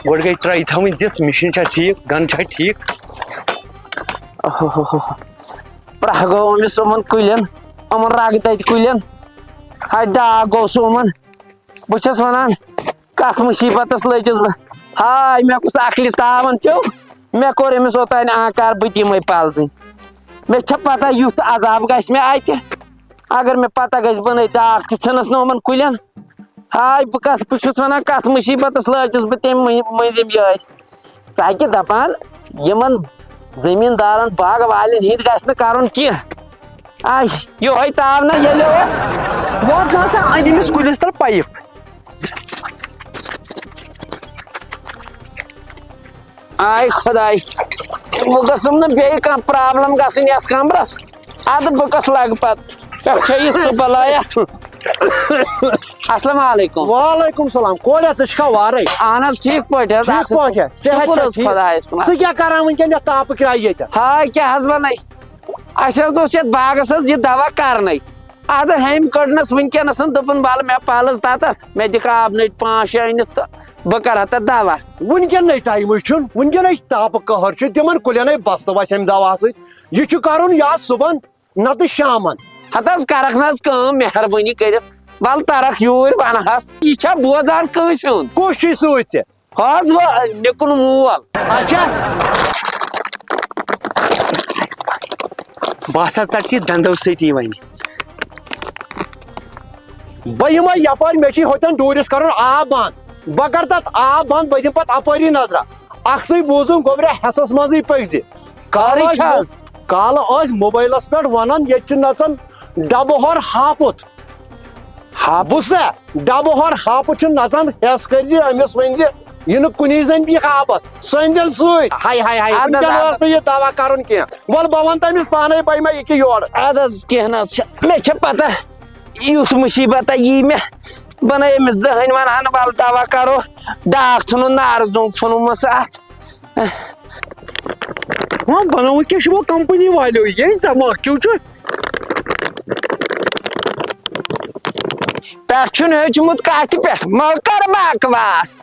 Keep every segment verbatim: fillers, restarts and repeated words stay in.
گۄڈٕ گٔے ٹراے تھاوٕنۍ دِتھ، مِشیٖن چھا ٹھیٖک، گن چھا ٹھیٖک؟ اوہوہوہو۔ پرٛاہ گوٚو أمِس یِمن کُلٮ۪ن، یِمن رگہٕ تتہِ کُلٮ۪ن۔ ہاے ڈاکھ گوٚو سُہ یِمن۔ بہٕ چھَس وَنان، کَتھ مُصیٖبتَس لٔجِس بہٕ؟ ہاے، مےٚ کُس عقلہِ تاوَن پیوٚو؟ مےٚ کوٚر أمِس اوٚتانۍ آنکار، بہٕ تہِ یِمَے پالزٕنۍ۔ مےٚ چھےٚ پَتہ، یُتھ عذاب گژھِ مےٚ اَتہِ۔ اگر مےٚ پَتہ گژھِ، بہٕ نَے ڈاکھ تہِ ژھٕنَس نہٕ یِمَن کُلٮ۪ن۔ ہاے، بہٕ کَتھ، بہٕ چھُس وَنان، کَتھ مُصیٖبتَس لٲجِس بہٕ تَمہِ مٔنٛزۍ-، مٔنٛزِم یٲرۍ۔ ژٕ ہا کہِ دَپان، یِمَن زٔمیٖندارَن، باغہٕ والٮ۪ن ہِنٛدۍ گژھِ نہٕ کَرُن کینٛہہ۔ آے، یِہوٚے تاو نہ ییٚلہِ اوس۔ وۄنۍ نہ سا أنۍ أمِس کُلِس تَل پایِپ۔ آے خۄداے، وۄنۍ گٔژھٕم نہٕ بیٚیہِ کانٛہہ پرٛابلِم گژھٕنۍ یَتھ کَمرَس۔ اَدٕ بہٕ کَتھ لَگہٕ پَتہٕ؟ پٮ۪ٹھ چھےٚ یہِ سُہ بَلایا۔ السلام علیکُم۔ وعلیکُم سلام۔ کوریا، ژٕ چھکھا وارَے؟ اَہَن حظ، ٹھیٖک پٲٹھۍ حظ، ٹھیٖک اَصٕل پٲٹھۍ۔ پٲٹھۍ۔ صحت شُکُر چھا حظ ٹھیٖک؟ خۄدایَس کُن۔ ژٕ کیٛاہ کران وٕنکیٚن یَتھ تاپہٕ کرٛایہِ ییٚتٮ۪تھ؟ ہاے، کیٛاہ حظ وَنَے؟ اَسہِ حظ اوس یَتھ باغَس حظ یہِ دوا کرنَے۔ اَدٕ ہیٚمۍ کٔڑنَس وٕنکیٚنَس، دوٚپُن، "وَلہٕ مےٚ پَلٕز تَتَتھ، مےٚ دِکھ آب نٔٹۍ پانٛژھ شےٚ أنِتھ تہٕ بہٕ کَرٕ ہا تَتھ دوا۔" وٕنکیٚنَے ٹایمٕے چھُنہٕ، وٕنکیٚنَے تاپہٕ قہر چھُ، تِمَن کُلٮ۪نَے بَستہٕ وَسہِ اَمہِ دوا سۭتۍ۔ یہِ چھُ کَرُن یا صُبحن نَتہٕ شامَن۔ ہَتہٕ حظ کَرَکھ نہٕ حظ کٲم، مہربٲنی کٔرِتھ، وَلہٕ تَرَکھ یوٗرۍ وَنہٕ ہَس، یہِ چھا بوزان کٲنٛسہِ ہُنٛد؟ کُس چھُے سۭتۍ ژےٚ؟ حظ وۄنۍ نِکُن مول۔ اچھا۔ بہٕ ہسا ژٹہٕ یہِ دندو سۭتی وۄنۍ۔ بہٕ یِمے یپٲرۍ، مےٚ چھُے ہوٚتٮ۪ن ڈوٗرِس کرُن آب بند۔ بہٕ کرٕ تتھ آب بند، بہٕ دِمہٕ پتہٕ اپٲری نظرہ۔ اکھتُے بوٗزُم گوٚبریا، حصس منٛزٕے پٔکۍ زِ۔ کالہٕ خٲرٕے آسہِ چھا؟ مو-، کالہٕ ٲسۍ موبایلس پٮ۪ٹھ ونان، ییٚتہِ چھُ نژان ڈبہٕ ہور ہاپُت۔ ہاپُت؟ بوٗزتھا؟ ڈبہٕ ہور ہاپُت چھُ نژان، ہٮ۪س کٔرۍ زِ أمِس ؤنۍ زِ یہِ نہٕ کُنی زٔنۍ بیٖکھ آبس، سۄ أنۍ زٮ۪ن سۭتۍ۔ ہاے، ہاے، ہاے، اَدٕ حظ، وٕنکٮ۪ن اَدٕ اوس نہٕ یہِ دوا کرُن کینٛہہ۔ وَلہٕ بہٕ وَنہٕ تٔمِس پانے، بہٕ یِمے یہِ کہِ یورٕ۔ اَدٕ حظ، کینٛہہ نہ حظ چھُ، مےٚ چھےٚ پتہ، یُتھ مُصیٖبت یی مےٚ، بہٕ نَے أمِس زٕہٕنۍ وَنہٕ ہا نہٕ، وَلہٕ دوا کرو، ڈاکھ ژھُنُن، نارٕ زوٚنگ ژھُنمُت اَتھ۔ وۄنۍ بنٲومٕژ کیٛاہ چھِ یِمو کمپنی والیو؟ یے زما کیُو چھُ۔ پٮ۪ٹھ چھُنہٕ ہیوٚچھمُت کتھِ پٮ۪ٹھ، مہ کر بکواس۔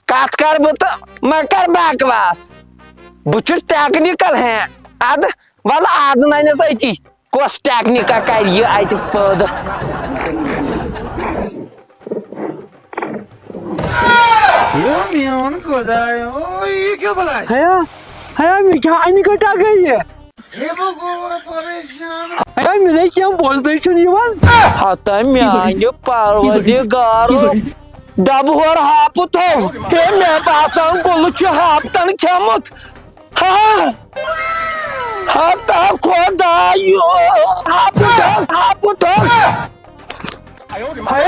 کتھ کر بہٕ تہٕ مہ کر بکواس۔ بہٕ چھُس ٹیکنیکل ہینڈ۔ ادٕ ولہٕ از ننٮ۪س أتی۔ کۄس ٹیکنیکا کرِ یہِ اتہِ پٲدٕ؟ ہے میون خۄدایو، یہِ کیٛاہ بلاے؟ ہیا، ہیا، مےٚ کیٛاہ انہِ گٔٹا گٔے یہِ؟ ہے، بہٕ گوٚوا پریشان۔ ہیا، مےٚ نَے کینٛہہ بوزنَے چھُنہٕ یِوان۔ ہتا میانہِ پروردگارو، ڈبہٕ ہور ہاپُت تھوو۔ ہے، مےٚ باسان گُلہٕ چھُ ہاپتن کھیوٚمُت۔ ہا، ہتا خۄدایو، ہاپُت تھوو، ہاپُت تھوو۔ ہے،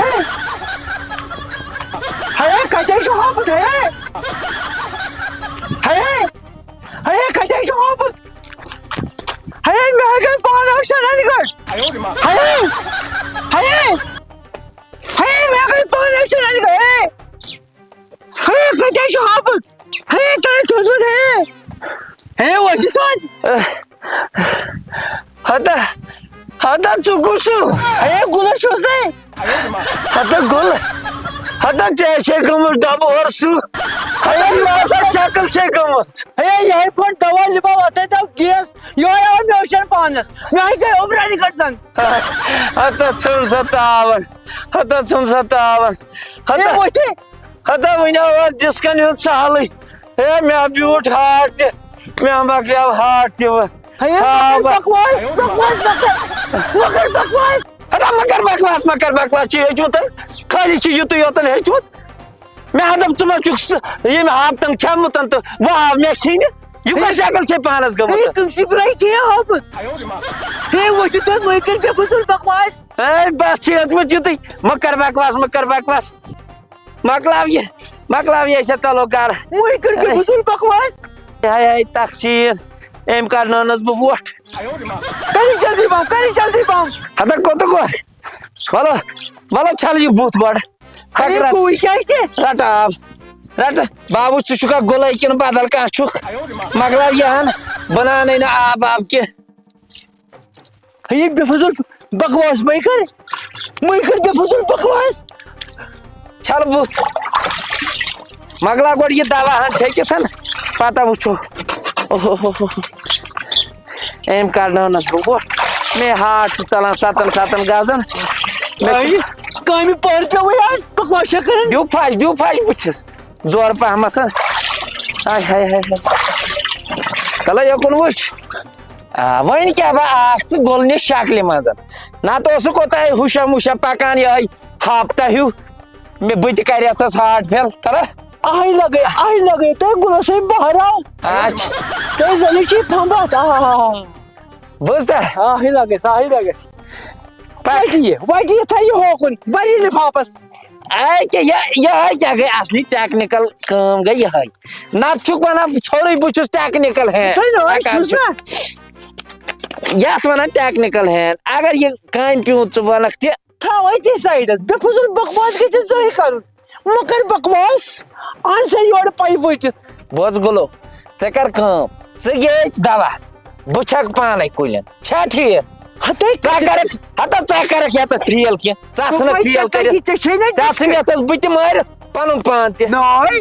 ہے، کتہِ چھُ ہاپُت؟ ہے، ہے، ہے، کتہِ چھُ ہاپُت؟ ہے، مےٚ گٔے پانہٕ أچھن انہِ گٔٹۍ۔ ہے، ہے، ہے، مےٚ گٔے پانہٕ أچھن انہِ گٔٹۍ۔ ہے، ہے، کتہِ چھُ ہاپُت؟ ہے، تۄہہِ تھوٚومُت، ہے۔ ہے، ؤسِتھ وۄنۍ۔ ہتا، ہتا، ژٕ کُس چھُ؟ ہے، گُلہٕ چھُس نے۔ ہتا گُل، ہتا ژےٚ چھے گٔمٕژ ڈبہٕ ہور سُہ۔ ہے، مےٚ ہسا شکل چھے گٔمٕژ۔ ہے، یِہوٚے پھوٚٹ دوا لِبا وۄتھے دو گیس، یِہوٚے آو مےٚ وٕچھان پانس۔ مےٚ ہے گٔے عمرانہِ گٔٹۍ زن۔ ہتا ژھُن سا تاون، ہتا ژھُن سا تاون۔ ہے، ہتا، وۄتھِ۔ ہتا وۄنۍ آو اتھ ڈِسکن ہُنٛد سہلٕے۔ ہے، مےٚ بیوٗٹھ ہاٹ تہِ، مےٚ مۄکلیو ہاٹ تہِ وۄنۍ۔ ہے، ہا، مۄکل بہ- بکواس، بکواس، مۄکل، مۄکل بکواس۔ ہتا مۄکل بکواس، مۄکل بکواس چھُ ہیوٚچھمُت، خٲلی چھُ یُتُے یوتن ہیوٚچھمُت۔ مےٚ ہا دوٚپ، ژٕ ما چھُکھ سُہ ییٚمۍ ہاپتن کھٮ۪مُت تہٕ وۄنۍ آو مےٚ کھیٚنہِ؟ یہِ کۄس شکل چھے پانس گٔمٕژ؟ ہے، کٕم چھِ برٛایہِ کھیٚیہِ ہاپُت؟ ہے، وۄتھِو تُہۍ، مٔہ کٔرِو بے فضوٗل بکواس۔ ہے، بس چھُ ہیوٚتمُت یُتُے، مۄکل بکواس، مۄکل بکواس۔ مۄکلاو یہِ، مۄکلاو یہِ، أسۍ ہا ژَلو گرٕ۔ وۄنۍ کٔر مےٚ فضوٗل بکواس۔ ہاے ہاے تقصیٖر، أمۍ کَڑنٲونَس بہٕ وۄٹھ۔ کٔرِو جلدی پَہَم، کٔرِو جلدی پَہَم۔ ہَتہ کوٚت گوٚو؟ وَلہٕ، وَلہٕ چھَلہٕ یہِ بُتھ گۄڈٕ۔ اَرے پَکھ رَٹ۔ کوٗر کیٛازِ؟ رَٹ آب۔ رَٹ۔ بابوٗ، ژٕ چھُکھا گُلَے کِنہٕ بدل کانٛہہ چھُکھ؟ مۄکلاو یہِ ہَن۔ بہٕ نہٕ اَنَے نہٕ آب واب کینٛہہ۔ ہے، یہِ بے فضوٗل بکواس مہ کر، مہ کر بے فضوٗل بکواس۔ چھل بُتھ۔ مۄکلاو گۄڈٕ یہِ دوا ہن چھٔکِتھ، پتہٕ وٕچھو۔ اوہ، اوہ، اوہ، اوہ۔ أمۍ کڑنٲونس بہٕ وۄٹھ۔ مےٚ ہارٹ چھُ ژلان ستن ستن گزن۔ مےٚ چھُ اَے، کامہِ پٲرۍ پیوٚوُے آز، بکواس چھا کران؟ دیو پھش، دیو پھش بٕتھِس۔ زورٕ پہمتھ۔ آے ہاے ہاے ہاے۔ چلو یوکُن وٕچھ۔ آ، وۄنۍ کیٛاہ بہٕ آس ژٕ گوٚل نہِ شکلہِ منٛز۔ نتہٕ اوسُکھ اوٚتام ہُشا مُشا پکان یِہوٚے ہاپتہ ہیوٗ۔ مےٚ بہٕ تہِ کریتھس ہارٹ فیل۔ ترا۔ آہی لگے، آہی لگے، تُہۍ گُلو سۭتۍ بہراو۔ اچھا۔ تُہۍ زنہِ چھی پھمبتھ، آ۔ بوٗزتھا؟ آہی لگے، آہی لگے۔ پتہٕ وٹہِ یہِ، وٹہِ یہِ تھٲیہِ ہوکُن، بری لفافس۔ اے کیٛاہ، یہِ، یِہوٚے کیٛاہ گٔے اصلی ٹیکنیکل کٲم گٔے یِہوٚے۔ نتہٕ چھُکھ ونان ژھوٚرُے بہٕ چھُس ٹیکنیکل ہے۔ تُہۍ نہٕ حظ ہٮ۪کان چھُس چھُ۔ نہ۔ یتھ ونان ٹیکنیکل ہینڈ۔ اگر یہِ کامہِ پیوٗنت ژٕ ونکھ تہِ۔ تھاو أتی سایڈس، بے فضول بکواس گژھِ نہٕ زٕہٕے کرُن۔ مہ کر بکواس، ان سا یورٕ پایہِ ؤٹِتھ۔ بوز گُلو، ژےٚ کر کٲم، ژٕ گیچ دوا، بہٕ چھکھ پانے کُلٮ۪ن۔ چھا ٹھیٖک؟ ہتے ژٕ کتہِ؟ کرکھ، ہتا ژٕ کرکھ یتھ فیل کینٛہہ، ژٕ ژٕ ژھٕنکھ وۄنۍ فیل ژےٚ کٔرِتھ۔ کتہِ؟ ژےٚ چھے نہ ژٕ ژھٕن ڈسکہِ؟ یتھس بہٕ تہِ مٲرِتھ پنُن پان تہِ۔ ناے،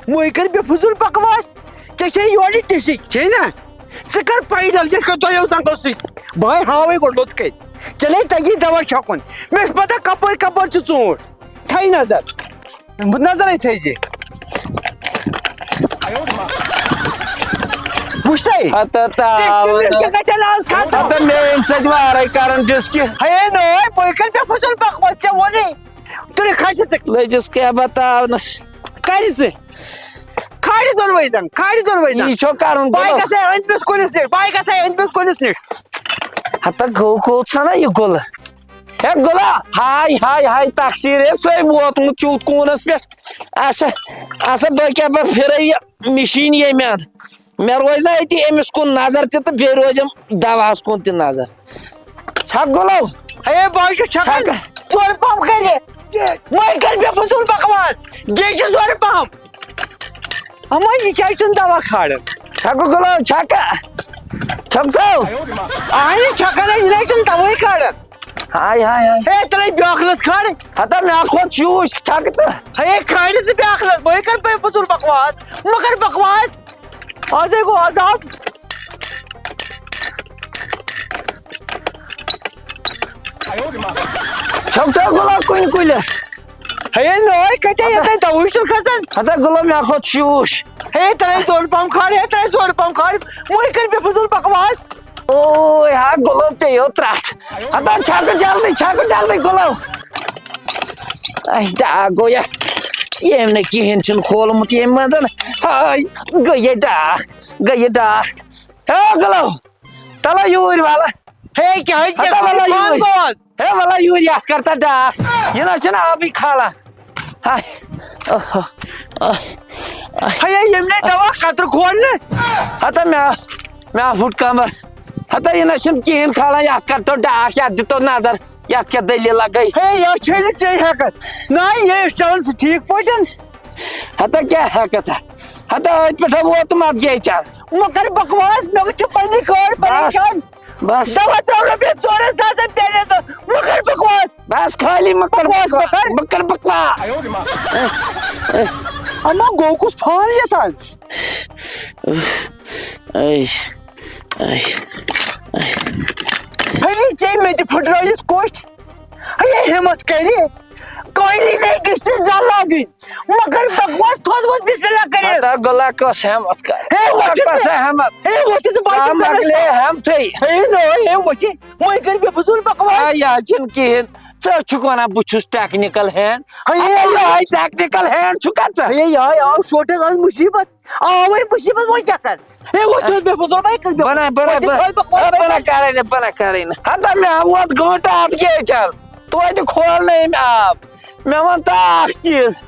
مُے کر بے فضول بکواس۔ ژےٚ چھے یورٕ ڈسک، چھے نہ؟ ژٕ کر پیدل، یتھ کٔنۍ تۄہہِ اوس انکل سۭتۍ۔ بہٕ ہاے ہاوے گۄڈٕ لوٚت کٔرۍ۔ ژےٚ نے تگی دوا چھکُن۔ مےٚ چھِ پتہ کپٲرۍ کپٲرۍ چھُ ژوٗنٛٹھ۔ تھٲیِو نظر۔ بہٕ نظرے تھٲیزِ۔ وٕچھ سا۔ ہتا تاوان۔ ڈسکہِ، ڈسکہِ گژھن آز ختم۔ ہتا میٲنۍ سۭتۍ وارے کران ڈسکہِ۔ ہے ناے، بہٕ کر مےٚ فضول بکواس، ژےٚ ووٚنُے۔ تُلہِ کھسہِ تہٕ۔ لٔجِس کیٛاہ بتاونس۔ کَرِ ژٕ۔ کھالہِ دۄنوَے زنٛگ، کھالہِ دۄنوَے زنٛگ۔ یی چھو کرُن بہٕ گۄڈٕ۔ گژھے أنٛدمِس کُلِس نِش، بہٕ گژھے أنٛدمِس کُلِس نِش۔ ہتا گوٚو کوٚت سنا یہِ گُلہٕ؟ ہے گُلا، ہاے، ہاے، ہاے، تقصیٖر ہے سُے ووتمُت چھُ کوٗنس پٮ۪ٹھ۔ اچھا، اچھا، بہٕ کیٛاہ بہٕ پھِرٕ یہِ مِشیٖن ییٚمہِ اَنٛد؟ مےٚ روزِ نہ أتی أمِس کُن نظر تہِ تہٕ بیٚیہِ روزٮ۪م دواہَس کُن تہِ نظر۔ چھَکھ گُلو؟ ہے، بہٕ حظ چھُس چھَکان۔ چھَکھ۔ ژورٕ پَمپ کَرِ۔ وۄنۍ کَرِ مےٚ فضوٗل بکواس۔ بیٚیہِ چھِ ژورٕ پَمپ۔ اَما یہِ کیٛازِ چھُنہٕ دوا کھالان؟ چھَکھ گُلو، چھَکھ۔ چھَکھ تو۔ اَہَن، یہِ چھَکان، یہِ نَے چھُنہٕ دَوہٕے کھالان۔ ہاے، ہاے، ہاے۔ ہے، ترٛٲے بیٛاکھ لَتھ کھالٕنۍ۔ ہتا مےٚ کھوٚت شوٗش، چھَکھ ژٕ۔ ہے، کھالہِ ژٕ بیٛاکھ لَتھ، بہٕ کَرٕ بہٕ فضوٗل بکواس۔ مہ کَر بکواس۔ آزے گوٚو عذاب۔ چھَکھ ژٕ گُلو کُنہِ کُلِس؟ ہے نوے کتے یتن دوش چھُ کھسان۔ ہتا گُلو مےٚ کھوٚت شوٗش۔ ہے ترٛے ژور پم کھار، ہے ترٛے ژور پم کھار۔ وۄنۍ کر مےٚ فضوٗل بکواس۔ اوے ہا گُلو پیٚیو ترٛٹھ۔ ہتا چھَکھ جلدی، چھَکھ جلدی گُلو۔ اَسہِ ڈاکھ گوٚو یَتھ۔ ییٚمۍ نہٕ کِہیٖنۍ چھُنہٕ کھولمُت ییٚمہِ منٛز۔ ہاے، گٔیے ڈاکھ، گٔیے ڈاکھ۔ ہے گُلو، تَلہ یوٗرۍ وَلہٕ۔ ہے، کیٛاہ حظ چھِ ہتا وَلہٕ پانہٕ یوٗرۍ۔ گوٚو؟ ہے، وَلہٕ یوٗرۍ، یَتھ کر تہٕ ڈاکھ۔ یہِ نہ چھُنہٕ آبٕے کھالان۔ ہاے، اوہ، اوہ، اوہ۔ ہے، ییٚمۍ نے دوا قطرٕ کھول نہٕ۔ ہتا مےٚ، مےٚ پھُٹ کمر۔ ہتا یہِ نہ چھُنہٕ کِہیٖنۍ کھالان، یَتھ کر تو ڈاکھ، یَتھ دِ تو نظر، یَتھ کیٛاہ دٔلیٖلہ گٔے۔ ہے، یہِ چھے نہٕ ژےٚ ہٮ۪کتھ۔ نہ، یہِ چھُ چلان سُہ ٹھیٖک پٲٹھۍ۔ ہتا کیٛاہ ہٮ۪کتھ؟ ہتا أتھۍ پٮ۪ٹھ ووتُم، اَتھ گٔے چل۔ مہ کر بکواس، مےٚ وٕچھ پننہِ گٲڑۍ بس۔ پریشان۔ بس۔ دوا ترٛاو رۄپیَس ژورَن ساسَن پیٹہِ تہٕ مہ کر بکواس۔ بس خٲلی مہ کر بکواس، بکواس۔ مہ کر۔ مہ کر بکواس۔ اما گوٚو کُس فون یَتھ آز؟ A, A, A. ہے، ژےٚ مےٚ تہِ پھٕٹرٲوِس کوٚٹھۍ۔ ہے، ہمت کرِ۔ کٲنی نے گژھِ نہٕ زَل لاگٕنۍ۔ مگر بکواس تھوٚد ووٚد بسم اللہ کٔرِتھ۔ ہتا گُلا کۄس ہٮ۪متھ کر؟ ہے، وۄتھ ژٕ۔ کۄس ہٮ۪متھ؟ ہے، وۄتھ ژٕ، بہٕ سۄ ہا مۄکلے ہٮ۪متھٕے۔ ہے، نو، ہے، وۄتھ ژٕ۔ وۄنۍ کٔرۍ مےٚ فضوٗل بکواس۔ ہے، یہِ حظ چھُنہٕ کِہیٖنۍ۔ ژٕ حظ چھُکھ وَنان بہٕ چھُس ٹیکنیکل ہینڈ۔ ہے، ہتا ہے، یِہوٚے ٹیکنیکل ہینڈ چھُکھا ژٕ؟ ہے، یِہوٚے آو شوٹس آز مُصیٖبت۔ آوٕے مُصیٖبت، وۄنۍ کیٛاہ کَرٕ؟ ہے، وۄتھ ژٕ، بے فضوٗل، وۄنۍ کٔرۍ مےٚ بناے، بناے، وۄتھ ژٕ بناے۔ کھٲلۍ بہٕ، وۄتھ ہے، بناے۔ بناے کَرے نہٕ، بناے کَرے نہٕ۔ ہتا مےٚ آو ووت گٲنٛٹہٕ اَتھ گیچَن۔ توتہِ کھول نہٕ أمۍ آب۔ مےٚ وَن تہٕ اَکھ چیٖز۔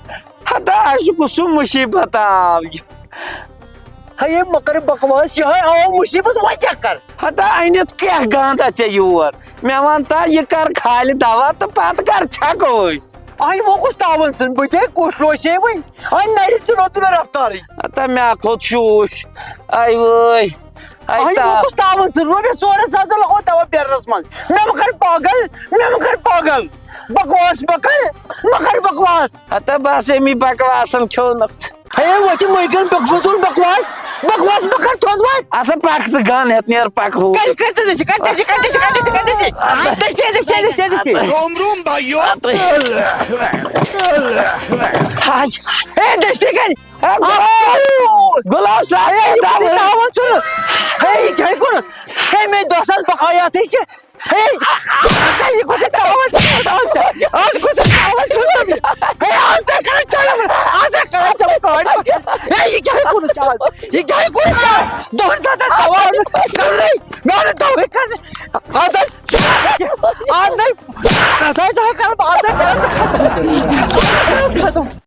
ہتا اَسہِ چھُ سُہ مُصیٖبت آو یہِ۔ ہے، یہِ مہ کَر بکواس، یِہوٚے آو مُصیٖبت، وۄنۍ کیٛاہ کَرٕ؟ ہتا أنِتھ کیٛاہ گانٛدا ژےٚ یور؟ مےٚ وَن تہٕ یہِ کَر کھالہِ دوا تہٕ پَتہٕ کَر چھَکو أسۍ؟ اَنہِ وۄنۍ کُس تاوَن ژھٕن؟ بہٕ تہِ ہے کوٚش روشے وۄنۍ۔ اَنہِ نَرِ تہِ روٚد نہٕ مےٚ رفتارٕے۔ ہتا مےٚ کھوٚت شوٗش۔ آے وٲے۔ آے اَنہِ وۄنۍ تاپھ۔ کُس تاوَن ژھٕن؟ رۄپیَس ژور ہَتھ ساس لَگوو تَوَے بیرنَس منٛز۔ مےٚ مہ کَر پاگل، مےٚ مہ کَر پاگل۔ بکواس مہ کَر، مہ کَر بکواس۔ ہتا بس اَمی بکواسَن کھیوٚونَتھ۔ ہے، وۄنۍ چھِ مٔنٛزۍ کران بکوس، بکواس، بکواس مہ کر تھوٚد وۄنۍ۔ اَسا پَکھ ژٕ گَن ہٮ۪تھ، نیر پَکھ ہُہ۔ کَر، کَر ژٕ دٔسِلۍ، کَر دٔسِلۍ، کَر دٔسِلۍ، کَر دٔسِلۍ، کَر دٔسِلۍ۔ دٔسِلۍ، دٔسِلۍ، دٔسِلۍ، دٔسِلۍ۔ روم روم بھائیو۔ ہاے۔ ہے، دٔسِلۍ کَر۔ ہے، غلام صٲب، ہے، یہِ کُس یہِ تاوان چھُ؟ ہے، یہِ کیٛاہ کوٚر؟ ہے، مےٚ دوستَس بقایا تھٕے چھِ۔ ہے، ہے، یہِ کُس یہِ تاوان چھُ؟ آز کُس یہِ تاوان چھُ؟ ہے، آز تۄہہِ کَران چَلو، آز تۄہہِ کَران چَلو گاڑِ منٛز۔ ہے، یہِ کیٛاہ کوٚرُتھ ژےٚ آز؟ یہِ کیٛاہ کوٚرُتھ ژےٚ آز؟ دۄہَس آسان تاوان کَرنٕے۔ مےٚ ووٚن نہٕ تَوَے کَرنہٕ۔ آز آے، آز آے، آز آے، آز آے کَران، آز آے کَران ژٕ ختم۔